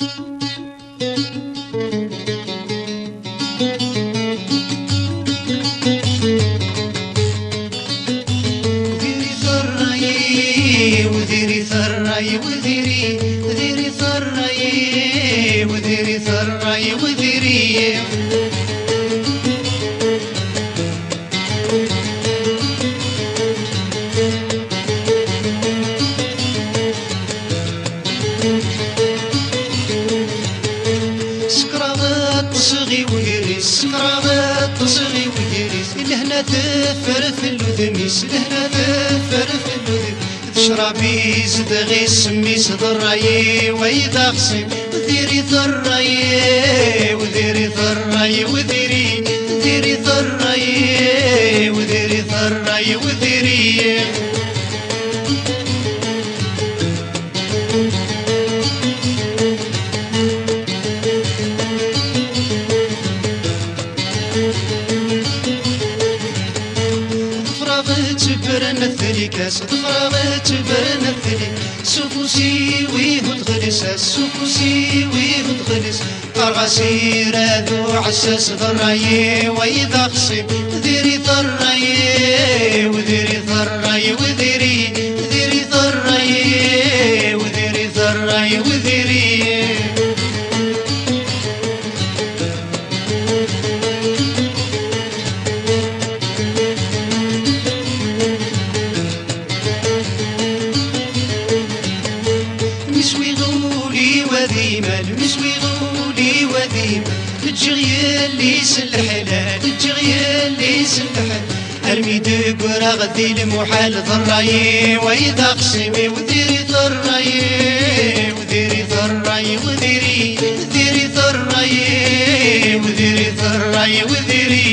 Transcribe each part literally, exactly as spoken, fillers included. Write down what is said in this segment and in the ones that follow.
Diri ẓẓerray-iw, diri ẓẓerray-iw, diri, diri ẓẓerray-iw, diri ẓẓerray-iw, diri. Sekreɣ ṭṭseɣ i wegris, sekreɣ ṭṭseɣ i wegris. Lehna teffer fell udem-is, lehna teffer fell udem. D ccrab izedɣ isem-is, d ṛṛay-iw ay d axṣim. Diri-t ṛṛay-iw, diri-t ṛṛay-iw, diri, diri-t ṛṛay-iw, diri-t ṛṛay-iw, diri. Ḍefreɣ ttbernat tlikas, ḍefreɣ ttbernat tlikas. S ufus-iw ihud ɣlis-as, s ufus-iw ihud ɣlis. Qqareɣ-as irad uɛessas, d ṛṛay-iw ay d axṣim. Diri-t ṛṛay-iw, diri-t ṛṛay-iw, diri, diri-t ṛṛay-iw, diri-t ṛṛay-iw, diri. Mi swiɣ ul-iw ad imal, mi swiɣ ul-iw ad imal. Ǧǧiɣ yelli-s n leḥlal, ǧǧiɣ yelli-s n leḥlal. Armi d-ggreɣ di lmuḥal, d ṛṛay-iw ay d axṣim-iw. Diri-t ṛṛay-iw, diri-t ṛṛay-iw, diri, diri-t ṛṛay-iw, diri-t ṛṛay-iw, diri.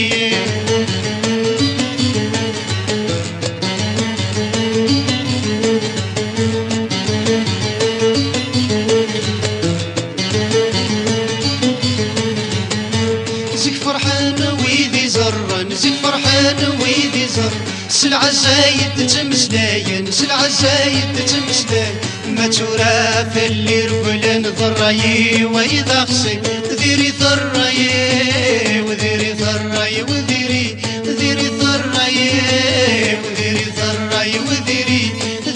Zik ferḥen wid iẓerren, zik ferḥen wid iẓerren. S lɛezza i d-ttmeslayen, s lɛezza i d-ttmeslayen. Ma tura fell-i regglen, d ṛṛay-iw ay d axṣim. Diri-t ṛṛay-iw, diri-t ṛṛay-iw, diri, diri-t ṛṛay-iw, diri-t ṛṛay-iw, diri,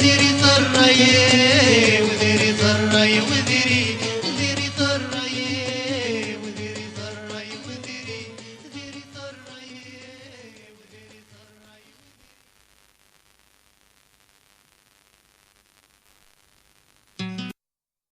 diri-t ṛṛay-iw, diri-t ṛṛay-iw, diri.